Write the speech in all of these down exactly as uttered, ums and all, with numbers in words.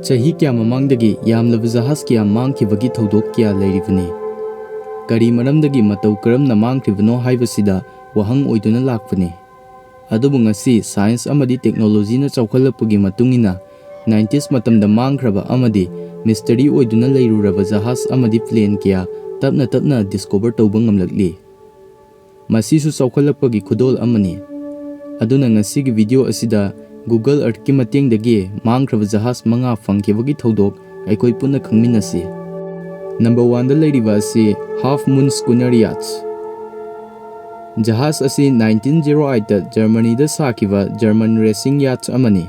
ꯆꯍꯤ ꯀꯌꯥ ꯃꯃꯥꯡꯗꯒꯤ ꯌꯥꯝꯂꯕ ꯖꯍꯥꯖ ꯀꯌꯥ ꯃꯥꯡꯈꯤꯕꯒꯤ ꯊꯧꯗꯣꯛ ꯀꯌꯥ ꯂꯩꯔꯤꯕꯅꯤ꯫ ꯀꯔꯤ ꯃꯔꯝꯗꯒꯤ, ꯃꯇꯧ ꯀꯔꯝꯅ ꯃꯥꯡꯈ꯭ꯔꯤꯕꯅꯣ ꯍꯥꯏꯕꯁꯤꯗ ꯋꯥꯍꯪ ꯑꯣꯏꯗꯨꯅ ꯂꯥꯛꯄꯅꯤ꯫ ꯑꯗꯨꯕꯨ ꯉꯁꯤ ꯁꯥꯏꯟꯁ ꯑꯃꯗꯤ ꯇꯦꯛꯅꯣꯂꯣꯖꯤꯅ ꯆꯥꯎꯈꯠꯂꯛꯄꯒꯤ ꯃꯇꯨꯡ ꯏꯟꯅ ꯅꯥꯏꯟꯇꯤꯁ ꯃꯇꯝꯗ ꯃꯥꯡꯈ꯭ꯔꯕ ꯑꯃꯗꯤ ꯃꯤꯁꯇꯔꯤ ꯑꯣꯏꯗꯨꯅ ꯂꯩꯔꯨꯔꯕ ꯖꯍꯥꯖ ꯑꯃꯗꯤ ꯄ꯭ꯂꯦꯟ ꯀꯌꯥ ꯇꯞꯅ ꯇꯞꯅ ꯗꯤꯁꯀꯣꯚꯔ ꯇꯧꯕ ꯉꯝꯂꯛꯂꯤ꯫ ꯃꯁꯤꯁꯨ ꯆꯥꯎꯈꯠꯂꯛꯄꯒꯤ ꯈꯨꯗꯣꯜ ꯑꯃꯅꯤ꯫ ꯑꯗꯨꯅ ꯉꯁꯤꯒꯤ ꯚꯤꯗꯤꯑꯣ ꯑꯁꯤꯗ Google Earthꯀꯤ ꯃꯇꯦꯡꯗꯒꯤ ꯃꯥꯡꯈ꯭ꯔꯕ ꯖꯍꯥꯖ ꯃꯉꯥ ꯐꯪꯈꯤꯕꯒꯤ ꯊꯧꯗꯣꯛ ꯑꯩꯈꯣꯏ ꯄꯨꯟꯅ ꯈꯪꯃꯤꯟꯅꯁꯤ꯫ ꯅꯝꯕꯔ ꯋꯥꯟꯗ ꯂꯩꯔꯤꯕ ꯑꯁꯤ Half Moon Schooner Yachts꯫ ꯖꯍꯥꯖ ꯑꯁꯤ ꯅꯥꯏꯟꯇꯤꯟ ꯖꯦꯔꯣ ꯑꯩꯠꯇ ꯖꯔꯃꯅꯤꯗ ꯁꯥꯈꯤꯕ ꯖꯔꯃꯟ ꯔꯦꯁꯤꯡ ꯌꯥꯠꯁ ꯑꯃꯅꯤ꯫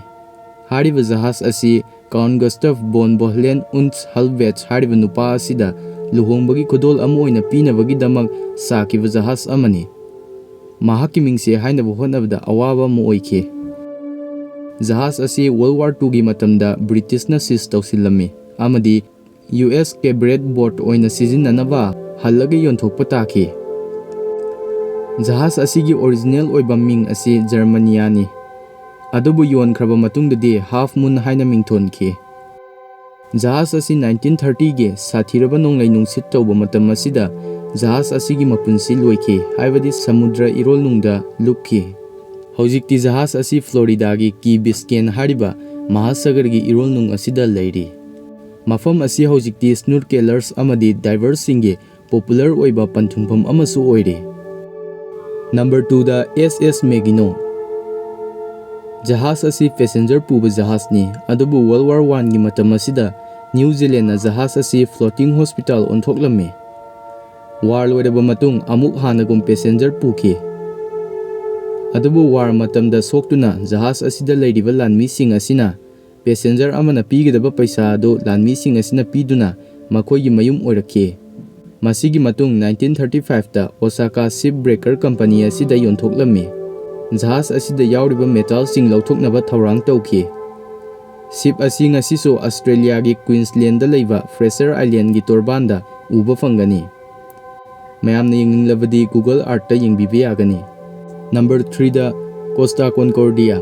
ꯍꯥꯏꯔꯤꯕ ꯖꯍꯥꯖ ꯑꯁꯤ Count Gustav von Bohlen und Hallwitz ꯍꯥꯏꯔꯤꯕ ꯅꯨꯄꯥ ꯑꯁꯤꯗ ꯂꯨꯍꯣꯡꯕꯒꯤ ꯈꯨꯗꯣꯜ ꯑꯃ ꯑꯣꯏꯅ ꯄꯤꯅꯕꯒꯤꯗꯃꯛ ꯁꯥꯈꯤꯕ ꯖꯍꯥꯖ ꯑꯃꯅꯤ꯫ ꯃꯍꯥꯛꯀꯤ ꯃꯤꯡꯁꯦ ꯍꯥꯏꯅꯕ ꯍꯣꯠꯅꯕꯗ ꯑꯋꯥꯕ ꯑꯃ ꯑꯣꯏꯈꯤ꯫ ꯖꯍꯥꯖ ꯑꯁꯤ World War Twoꯒꯤ ꯃꯇꯝꯗ ꯕ꯭ꯔꯤꯇꯤꯁꯅ ꯁꯤꯖ ꯇꯧꯁꯤꯜꯂꯝꯃꯤ ꯑꯃꯗꯤ ꯌꯨ ꯑꯦꯁ ꯀꯦꯕ꯭ꯔꯦꯠ ꯕꯣꯠ ꯑꯣꯏꯅ ꯁꯤꯖꯤꯟꯅꯅꯕ ꯍꯜꯂꯒ ꯌꯣꯟꯊꯣꯛꯄ ꯇꯥꯈꯤ꯫ ꯖꯍꯥꯖ ꯑꯁꯤꯒꯤ ꯑꯣꯔꯤꯖꯤꯅꯦꯜ ꯑꯣꯏꯕ ꯃꯤꯡ ꯑꯁꯤ ꯖꯔꯃꯅꯤꯌꯥꯅꯤ, ꯑꯗꯨꯕꯨ ꯌꯣꯟꯈ꯭ꯔꯕ ꯃꯇꯨꯡꯗꯗꯤ Half Moon ꯍꯥꯏꯅ ꯃꯤꯡꯊꯣꯟꯈꯤ꯫ ꯖꯍꯥꯖ ꯑꯁꯤ ꯅꯥꯏꯟꯇꯤꯟ ꯊꯥꯔꯇꯤꯒꯤ ꯁꯥꯊꯤꯔꯕ ꯅꯣꯡꯂꯩ ꯅꯨꯡꯁꯤꯠ ꯇꯧꯕ ꯃꯇꯝ ꯑꯁꯤꯗ ꯖꯍꯥꯖ ꯑꯁꯤꯒꯤ ꯃꯄꯨꯟꯁꯤ ꯂꯣꯏꯈꯤ, ꯍꯥꯏꯕꯗꯤ ꯁꯃꯨꯗ꯭ꯔ ꯏꯔꯣꯜꯅꯨꯡꯗ ꯂꯨꯞꯈꯤ꯫ ꯍꯧꯖꯤꯛꯇꯤ ꯖꯍꯥꯖ ꯑꯁꯤ ꯐ꯭ꯂꯣꯔꯤꯗꯥꯒꯤ ꯀꯤ ꯕꯤꯁꯀꯦꯟ ꯍꯥꯏꯔꯤꯕ ꯃꯍꯥꯁꯥꯒꯔꯒꯤ ꯏꯔꯣꯜꯅꯨꯡ ꯑꯁꯤꯗ ꯂꯩꯔꯤ꯫ ꯃꯐꯝ ꯑꯁꯤ ꯍꯧꯖꯤꯛꯇꯤ ꯁ꯭ꯅꯨꯔꯀꯦꯂꯔꯁ ꯑꯃꯗꯤ ꯗꯥꯏꯚꯔꯁꯤꯡꯒꯤ ꯄꯣꯄꯨꯂꯔ ꯑꯣꯏꯕ ꯄꯟꯊꯨꯡꯐꯝ ꯑꯃꯁꯨ ꯑꯣꯏꯔꯤ꯫ ꯅꯝꯕꯔ ꯇꯨꯗ ꯑꯦꯁ ꯑꯦꯁ ꯃꯦꯒꯤꯅꯣ꯫ ꯖꯍꯥꯖ ꯑꯁꯤ ꯄꯦꯁꯦꯟꯖꯔ ꯄꯨꯕ ꯖꯍꯥꯖꯅꯤ, ꯑꯗꯨꯕꯨ ꯋꯥꯔꯜ ꯋꯥꯔ ꯋꯥꯟꯒꯤ ꯃꯇꯝ ꯑꯁꯤꯗ ꯅ꯭ꯌꯨ ꯖꯤꯂꯦꯟꯅ ꯖꯍꯥꯖ ꯑꯁꯤ ꯐ꯭ꯂꯣꯇꯤꯡ ꯍꯣꯁꯄꯤꯇꯥꯜ ꯑꯣꯟꯊꯣꯛꯂꯝꯃꯤ꯫ ꯋꯥꯔ ꯂꯣꯏꯔꯕ ꯃꯇꯨꯡ ꯑꯃꯨꯛ ꯍꯥꯟꯅꯒꯨꯝ ꯄꯦꯁꯦꯟꯖꯔ ꯄꯨꯈꯤ꯫ ꯑꯗꯨꯕꯨ ꯋꯥꯔ ꯃꯇꯝꯗ ꯁꯣꯛꯇꯨꯅ ꯖꯍꯥꯖ ꯑꯁꯤꯗ ꯂꯩꯔꯤꯕ ꯂꯥꯟꯃꯤꯁꯤꯡ ꯑꯁꯤꯅ ꯄꯦꯁꯦꯟꯖꯔ ꯑꯃꯅ ꯄꯤꯒꯗꯕ ꯄꯩꯁꯥ ꯑꯗꯨ ꯂꯥꯟꯃꯤꯁꯤꯡ ꯑꯁꯤꯅ ꯄꯤꯗꯨꯅ ꯃꯈꯣꯏꯒꯤ ꯃꯌꯨꯝ ꯑꯣꯏꯔꯛꯈꯤ꯫ ꯃꯁꯤꯒꯤ ꯃꯇꯨꯡ ꯅꯥꯏꯟꯇꯤꯟ ꯊꯥꯔꯇꯤ ꯐꯥꯏꯚꯇ ꯑꯣꯁꯥꯀꯥ ꯁꯤꯞ ꯕ꯭ꯔꯦꯀꯔ ꯀꯝꯄꯅꯤ ꯑꯁꯤꯗ ꯌꯣꯟꯊꯣꯛꯂꯝꯃꯤ꯫ ꯖꯍꯥꯖ ꯑꯁꯤꯗ ꯌꯥꯎꯔꯤꯕ ꯃꯦꯇꯥꯜꯁꯤꯡ ꯂꯧꯊꯣꯛꯅꯕ ꯊꯧꯔꯥꯡ ꯇꯧꯈꯤ꯫ ꯁꯤꯞ ꯑꯁꯤ ꯉꯁꯤꯁꯨ ꯑꯁꯇ꯭ꯔꯦꯂꯤꯌꯥꯒꯤ ꯀ꯭ꯋꯤꯟꯁꯂꯦꯟꯗ ꯂꯩꯕ ꯐ꯭ꯔꯦꯁꯔ ꯑꯥꯏꯂꯦꯟꯒꯤ ꯇꯣꯔꯕꯥꯟꯗ ꯎꯕ ꯐꯪꯒꯅꯤ꯫ ꯃꯌꯥꯝꯅ ꯌꯦꯡꯅꯤꯡꯂꯕꯗꯤ Google Earthꯇ ꯌꯦꯡꯕꯤꯕ ꯌꯥꯒꯅꯤ꯫ ꯅꯝꯕꯔ ꯊ꯭ꯔꯤꯗ ꯀꯣꯁꯇꯥ ꯀꯣꯟꯀꯣꯔꯗꯤꯌꯥ꯫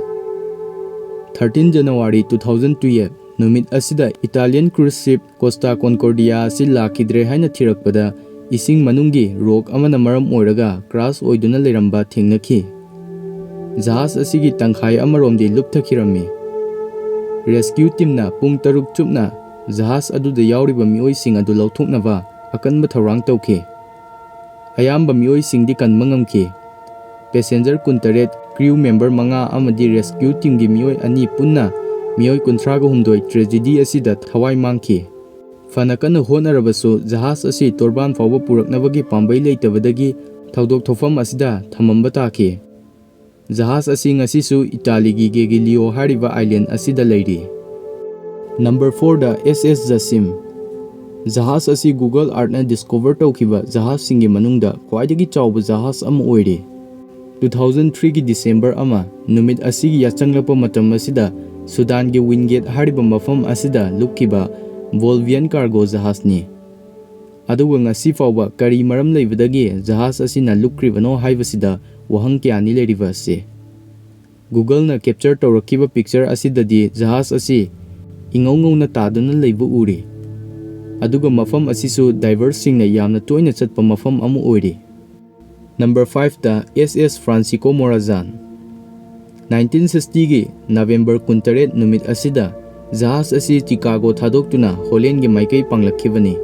ꯊꯥꯔꯇꯤꯟ ꯖꯅꯋꯥꯔꯤ ꯇꯨ ꯊꯥꯎꯖꯟ ꯇꯨꯌꯦꯜꯐ, ꯅꯨꯃꯤꯠ ꯑꯁꯤꯗ Italian cruise ship Costa Concordia ꯑꯁꯤ ꯂꯥꯛꯈꯤꯗ꯭ꯔꯦ ꯍꯥꯏꯅ ꯊꯤꯔꯛꯄꯗ, ꯏꯁꯤꯡ ꯃꯅꯨꯡꯒꯤ ꯔꯣꯛ ꯑꯃꯅ ꯃꯔꯝ ꯑꯣꯏꯔꯒ ꯀ꯭ꯔꯥꯁ ꯑꯣꯏꯗꯨꯅ ꯂꯩꯔꯝꯕ ꯊꯦꯡꯅꯈꯤ꯫ ꯖꯍꯥꯖ ꯑꯁꯤꯒꯤ ꯇꯪꯈꯥꯏ ꯑꯃꯔꯣꯝꯗꯤ ꯂꯨꯞꯊꯈꯤꯔꯝꯃꯤ꯫ ꯔꯦꯁꯀ꯭ꯌꯨ ꯇꯤꯝꯅ ꯄꯨꯡ ꯇꯔꯨꯛ ꯆꯨꯞꯅ ꯖꯍꯥꯖ ꯑꯗꯨꯗ ꯌꯥꯎꯔꯤꯕ ꯃꯤꯑꯣꯏꯁꯤꯡ ꯑꯗꯨ ꯂꯧꯊꯣꯛꯅꯕ ꯑꯀꯟꯕ ꯊꯧꯔꯥꯡ ꯇꯧꯈꯤ꯫ ꯑꯌꯥꯝꯕ ꯃꯤꯑꯣꯏꯁꯤꯡꯗꯤ ꯀꯟꯕ ꯉꯝꯈꯤ꯫ ꯄꯦꯁꯦꯟꯖꯔ ꯀꯨꯟꯇꯔꯦꯠ, ꯀ꯭ꯔꯤꯎ ꯃꯦꯝꯕꯔ ꯃꯉꯥ ꯑꯃꯗꯤ ꯔꯦꯁꯀ꯭ꯌꯨ ꯇꯤꯝꯒꯤ ꯃꯤꯑꯣꯏ ꯑꯅꯤ ꯄꯨꯟꯅ ꯃꯤꯑꯣꯏ ꯀꯨꯟꯊ꯭ꯔꯥꯒ ꯍꯨꯝꯗꯣꯏ ꯇ꯭ꯔꯦꯖꯦꯗꯤ ꯑꯁꯤꯗ ꯊꯋꯥꯏ ꯃꯥꯡꯈꯤ꯫ ꯐꯅ ꯀꯟꯅ ꯍꯣꯠꯅꯔꯕꯁꯨ ꯖꯍꯥꯖ ꯑꯁꯤ ꯇꯣꯔꯕꯥꯟ ꯐꯥꯎꯕ ꯄꯨꯔꯛꯅꯕꯒꯤ ꯄꯥꯝꯕꯩ ꯂꯩꯇꯕꯗꯒꯤ ꯊꯧꯗꯣꯛ ꯊꯣꯛꯐꯝ ꯑꯁꯤꯗ ꯊꯝꯃꯝꯕ ꯇꯥꯈꯤ꯫ ꯖꯍꯥꯖ ꯑꯁꯤ ꯉꯁꯤꯁꯨ ꯏꯇꯥꯂꯤꯒꯤ ꯒꯦꯒꯤꯂꯤꯌꯣ ꯍꯥꯏꯔꯤꯕ ꯑꯥꯏꯂꯦꯟ ꯑꯁꯤꯗ ꯂꯩꯔꯤ꯫ ꯅꯝꯕꯔ ꯐꯣꯔꯗ S S Jasim꯫ ꯖꯍꯥꯖ ꯑꯁꯤ Google Earthꯅ ꯗꯤꯁꯀꯣꯚꯔ ꯇꯧꯈꯤꯕ ꯖꯍꯥꯖꯁꯤꯡꯒꯤ ꯃꯅꯨꯡꯗ ꯈ꯭ꯋꯥꯏꯗꯒꯤ ꯆꯥꯎꯕ ꯖꯍꯥꯖ ꯑꯃ ꯑꯣꯏꯔꯤ꯫ Two thousand threeꯒꯤ December ꯑꯃ ꯅꯨꯃꯤꯠ ꯑꯁꯤꯒꯤ ꯌꯥꯆꯪꯂꯛꯄ ꯃꯇꯝ ꯑꯁꯤꯗ ꯁꯨꯗꯥꯟꯒꯤ ꯋꯤꯟꯒꯦꯠ ꯍꯥꯏꯔꯤꯕ ꯃꯐꯝ ꯑꯁꯤꯗ ꯂꯨꯞꯈꯤꯕ ꯕꯣꯜꯚꯤꯌꯟ ꯀꯥꯔꯒꯣ ꯖꯍꯥꯖꯅꯤ꯫ ꯑꯗꯨꯒ ꯉꯁꯤ ꯐꯥꯎꯕ ꯀꯔꯤ ꯃꯔꯝ ꯂꯩꯕꯗꯒꯤ ꯖꯍꯥꯖ ꯑꯁꯤꯅ ꯂꯨꯞꯈ꯭ꯔꯤꯕꯅꯣ ꯍꯥꯏꯕꯁꯤꯗ ꯋꯥꯍꯪ ꯀꯌꯥꯅꯤ ꯂꯩꯔꯤꯕ ꯑꯁꯤ꯫ Googleꯅ ꯀꯦꯞꯆꯔ ꯇꯧꯔꯛꯈꯤꯕ ꯄꯤꯛꯆꯔ ꯑꯁꯤꯗꯗꯤ ꯖꯍꯥꯖ ꯑꯁꯤ ꯏꯉꯧ ꯉꯧꯅ ꯇꯥꯗꯨꯅ ꯂꯩꯕ ꯎꯔꯤ꯫ ꯑꯗꯨꯒ ꯃꯐꯝ ꯑꯁꯤꯁꯨ ꯗꯥꯏꯚꯔꯁꯤꯡꯅ ꯌꯥꯝꯅ ꯇꯣꯏꯅ ꯆꯠꯄ ꯃꯐꯝ ꯑꯃ ꯑꯣꯏꯔꯤ꯫ ꯅꯝꯕꯔ ꯐꯥꯏꯚꯇ S S Francisco Morazan꯫ Nineteen sixtyꯒꯤ November ꯀꯨꯟꯇꯔꯦꯠ ꯅꯨꯃꯤꯠ ꯑꯁꯤꯗ ꯖꯍꯥꯖ ꯑꯁꯤ ꯆꯤꯀꯥꯒꯣ ꯊꯥꯗꯣꯛꯇꯨꯅ ꯍꯣꯂꯦꯟꯒꯤ ꯃꯥꯏꯀꯩ ꯄꯥꯡꯂꯛꯈꯤꯕꯅꯤ꯫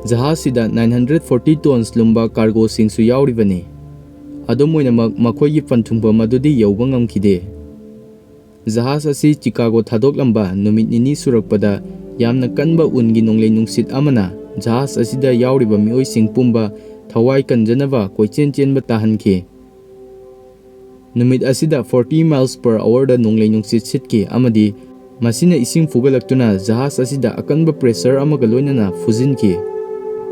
ꯖꯍꯥꯖꯁꯤꯗ nine hundred forty tons ꯂꯨꯝꯕ ꯀꯥꯔꯒꯣꯁꯤꯡꯁꯨ ꯌꯥꯎꯔꯤꯕꯅꯤ꯫ ꯑꯗꯨꯝ ꯑꯣꯏꯅꯃꯛ, ꯃꯈꯣꯏꯒꯤ ꯄꯟꯊꯨꯡꯐꯝ ꯑꯗꯨꯗꯤ ꯌꯧꯕ ꯉꯝꯈꯤꯗꯦ꯫ ꯖꯍꯥꯖ ꯑꯁꯤ ꯆꯤꯀꯥꯒꯣ ꯊꯥꯗꯣꯛꯂꯝꯕ ꯅꯨꯃꯤꯠ ꯅꯤꯅꯤ ꯁꯨꯔꯛꯄꯗ, ꯌꯥꯝꯅ ꯀꯟꯕ ꯎꯟꯒꯤ ꯅꯣꯡꯂꯩ ꯅꯨꯡꯁꯤꯠ ꯑꯃꯅ ꯖꯍꯥꯖ ꯑꯁꯤꯗ ꯌꯥꯎꯔꯤꯕ ꯃꯤꯑꯣꯏꯁꯤꯡ ꯄꯨꯝꯕ ꯊꯋꯥꯏ ꯀꯟꯖꯅꯕ ꯀꯣꯏꯆꯦꯟ ꯆꯦꯟꯕ ꯇꯥꯍꯟꯈꯤ꯫ ꯅꯨꯃꯤꯠ ꯑꯁꯤꯗ forty miles per hourꯗ ꯅꯣꯡꯂꯩ ꯅꯨꯡꯁꯤꯠ ꯁꯤꯠꯈꯤ ꯑꯃꯗꯤ ꯃꯁꯤꯅ ꯏꯁꯤꯡ ꯐꯨꯒꯠꯂꯛꯇꯨꯅ ꯖꯍꯥꯖ ꯑꯁꯤꯗ ꯑꯀꯟꯕ ꯄ꯭ꯔꯦꯁꯔ ꯑꯃꯒ ꯂꯣꯏꯅꯅ ꯐꯨꯖꯤꯟꯈꯤ꯫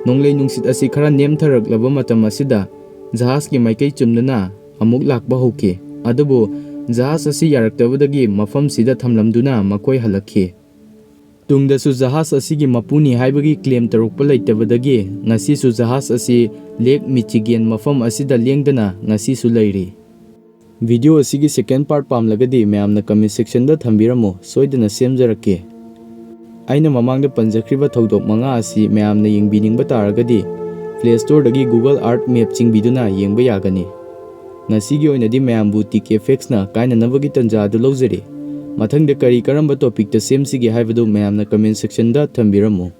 ꯅꯣꯡꯂꯩ ꯅꯨꯡꯁꯤꯠ ꯑꯁꯤ ꯈꯔ ꯅꯦꯝꯊꯔꯛꯂꯕ ꯃꯇꯝ ꯑꯁꯤꯗ, ꯖꯍꯥꯖꯀꯤ ꯃꯥꯏꯀꯩ ꯆꯨꯝꯗꯨꯅ ꯑꯃꯨꯛ ꯂꯥꯛꯄ ꯍꯧꯈꯤ꯫ ꯑꯗꯨꯕꯨ ꯖꯍꯥꯖ ꯑꯁꯤ ꯌꯥꯔꯛꯇꯕꯗꯒꯤ ꯃꯐꯝꯁꯤꯗ ꯊꯝꯂꯝꯗꯨꯅ ꯃꯈꯣꯏ ꯍꯜꯂꯛꯈꯤ꯫ ꯇꯨꯡꯗꯁꯨ ꯖꯍꯥꯖ ꯑꯁꯤꯒꯤ ꯃꯄꯨꯅꯤ ꯍꯥꯏꯕꯒꯤ ꯀ꯭ꯂꯦꯝ ꯇꯧꯔꯛꯄ ꯂꯩꯇꯕꯗꯒꯤ ꯉꯁꯤꯁꯨ ꯖꯍꯥꯖ ꯑꯁꯤ ꯂꯦꯛ ꯃꯤꯆꯤꯒꯦꯟ ꯃꯐꯝ ꯑꯁꯤꯗ ꯂꯦꯡꯗꯅ ꯉꯁꯤꯁꯨ ꯂꯩꯔꯤ꯫ Video ꯑꯁꯤꯒꯤ second part ꯄꯥꯝꯂꯒꯗꯤ ꯃꯌꯥꯝꯅ comment section ꯗ ꯊꯝꯕꯤꯔꯝꯃꯨ, ꯁꯣꯏꯗꯅ ꯁꯦꯝꯖꯔꯛꯀꯦ꯫ ꯑꯩꯅ ꯃꯃꯥꯡꯗ ꯄꯟꯖꯈ꯭ꯔꯤꯕ ꯊꯧꯗꯣꯛ ꯃꯉꯥ ꯑꯁꯤ ꯃꯌꯥꯝꯅ ꯌꯦꯡꯕꯤꯅꯤꯡꯕ ꯇꯥꯔꯒꯗꯤ Play Store ꯗꯒꯤ Google Earth Map ꯆꯤꯡꯕꯤꯗꯨꯅ ꯌꯦꯡꯕ ꯌꯥꯒꯅꯤ꯫ ꯉꯁꯤꯒꯤ ꯑꯣꯏꯅꯗꯤ ꯃꯌꯥꯝꯕꯨ TK Facts ꯅ ꯀꯥꯏꯅꯅꯕꯒꯤ ꯇꯟꯖꯥ ꯑꯗꯨ ꯂꯧꯖꯔꯤ꯫ ꯃꯊꯪꯗ ꯀꯔꯤ ꯀꯔꯝꯕ topic ꯇ ꯁꯦꯝꯁꯤꯒꯦ ꯍꯥꯏꯕꯗꯨ ꯃꯌꯥꯝꯅ comment section ꯗ ꯊꯝꯕꯤꯔꯝꯃꯨ꯫